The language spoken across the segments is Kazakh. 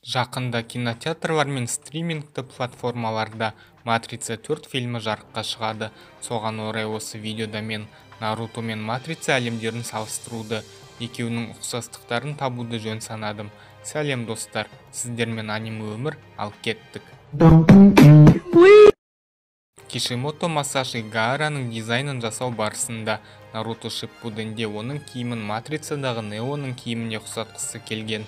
Жақында кинотеатрлар мен стримингті платформаларда «Матрица 4» фильмі жарыққа шығады. Соған орай осы видеода мен Наруто мен Матрица әлемдерін салыстыруды, екеуінің ұқсастықтарын табуды жөн санадым. Сәлем, достар, сіздермен Аниме Өмір, ал кеттік. Кишимото Масаши Гаараның дизайнын жасау барысында Наруто Шиппуденде оның киімін Матрицадағы Неоның киіміне ұқсатқысы келген.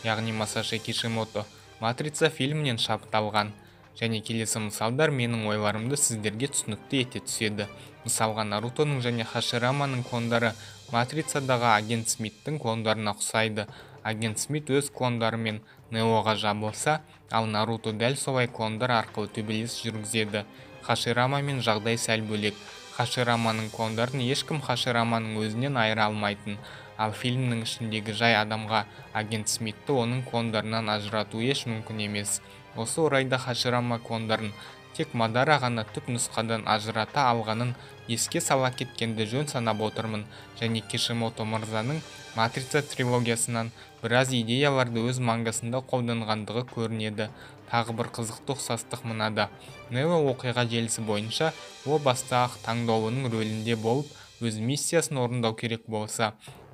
Яғни Масаши Кишимото Матрица фильмінен шабыт алған. Және келесі мысалдар менің ойларымды сіздерге түсінікті ете түседі. Мысалға, Нарутоның және Хашираманың клондары Матрицадағы агент Смиттің клондарына ұқсайды. Агент Смит өз клондарымен Неоға жабылса, ал Наруто дәл солай клондар арқылы төбелес жүргізеді. Хаширамамен жағдай сәл бөлек. Хашираманың клондарын ешкім Хашираманың өзінен айыра алмайтын. Ал фильмнің ішіндегі жай адамға агент Смитті оның клондарынан ажырату еш мүмкін емес. Осы орайда Хаширама клондарын тек Мадара ғана түп нұсқадан ажырата алғанын еске сала кеткенді жөн санап отырмын. Және Кишимото мырзаның Матрица трилогиясынан біраз идеяларды өз мангасында қолданғандығы көрінеді. Тағы бір қызықты ұқсастық мынада. Нео оқиға желісі бойынша о баста-ақ таңдаулының рөлінде болып, өз миссиясын орындау керек болса,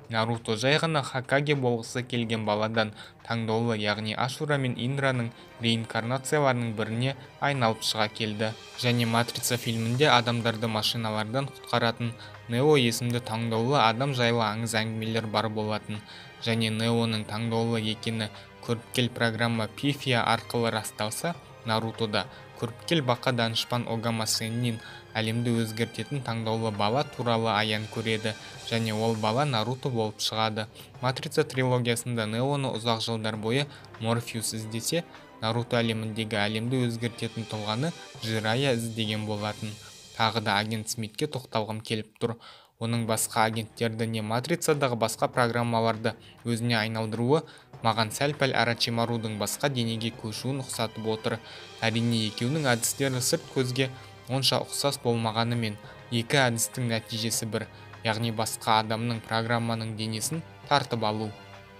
Наруто жай ғана Хокаге болғысы келген баладан таңдаулы, яғни Ашура мен Индраның реинкарнацияларының біріне айналып шыға келді. Және Матрица фильмінде адамдарды машиналардан құтқаратын Нео есімді таңдаулы адам жайлы аңыз әңгімелер бар болатын. Және Неоның таңдаулы екені көріпкел программа Пифия арқылы расталса, Нарутода көріпкел бақа данышпан Огама Сеннин әлемді өзгертетін таңдаулы бала туралы аян көреді, және ол бала Наруто болып шығады. Матрица трилогиясында Неоны ұзақ жылдар бойы Морфеус іздесе, Наруто әлеміндегі әлемді өзгертетін тұлғаны Жирая іздеген болатын. Тағы да агент Смитке тоқталғым келіп тұр. Оның басқа агенттерді не Матрицадағы басқа программаларды өзіне айналдыруы маған сәл-пәл Орочимарудың басқа денеге көшуін ұқсатып отыр. Әрине, екеуінің әдістері сырт көзге онша ұқсас болмағанымен, екі әдістің нәтижесі бір, яғни басқа адамның программаның денесін тартып алу.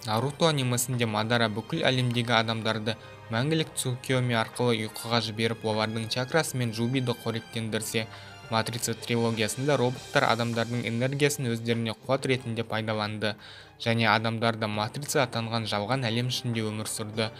Наруто анимесінде Мадара бүкіл әлемдегі адамдарды мәңгілік Цукиоми арқылы ұйқыға жіберіп, олардың чакрасымен Джубиді қоректендірсе, Матрица трилогиясында роботтар адамдардың энергиясын өздеріне қуат ретінде пайдаланды және адамдар да Матрица атанған жалған әлем ішінде өмір сүрді.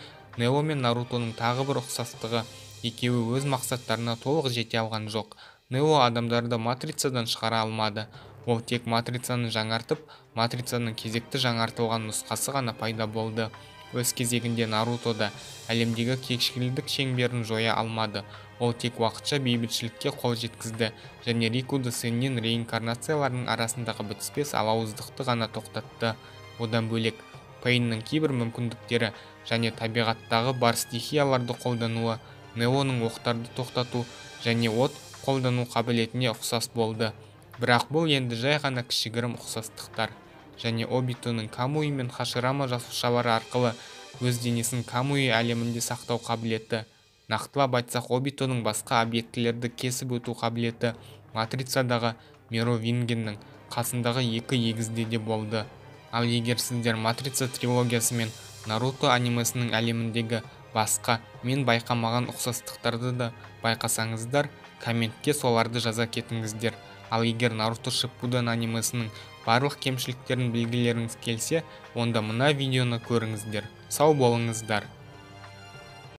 Нео мен Нарутоның тағы бір ұқсастығы: екеуі өз мақсаттарына толық жете алған жоқ. Нео адамдарды Матрицадан шығара алмады. Ол тек Матрицаны жаңартып, Матрицаның кезекті жаңартылған нұсқасы ғана пайда болды. Өз кезегінде Наруто да әлемдегі кекшілдік шеңберін жоя алмады. Ол тек уақытша бейбітшілікке қол жеткізді және Рикуды Сеннин реинкарнацияларының арасындағы бітіспес алауыздықты ғана тоқтатты. Одан бөлек, Пейннің кейбір мүмкіндіктері және табиғаттағы бар стихияларды қолдануы Неоның оқтарды тоқтату және от қолдану қабілетіне ұқсас болды. Бірақ бұл енді жай ғана кішігірім ұқсастықтар. Және Обитоның Камуи мен Хаширама жасушалары арқылы өз денесін Камуи әлемінде сақтау қабілеті. Нақтылап айтсақ, Обитоның басқа объектілерді кесіп өту қабілеті Матрицадағы Меровингеннің қасындағы екі егізде де болды. Ал егер сіздер Матрица трилогиясы мен Наруто анимесінің әлеміндегі басқа мен байқамаған ұқсастықтарды да байқасаңыздар, комментке соларды жаза кетіңіздер. Ал егер Наруто Шиппуден анимесінің барлық кемшіліктерін білгілеріңіз келсе, онда мына видеоны көріңіздер. Сау болыңыздар.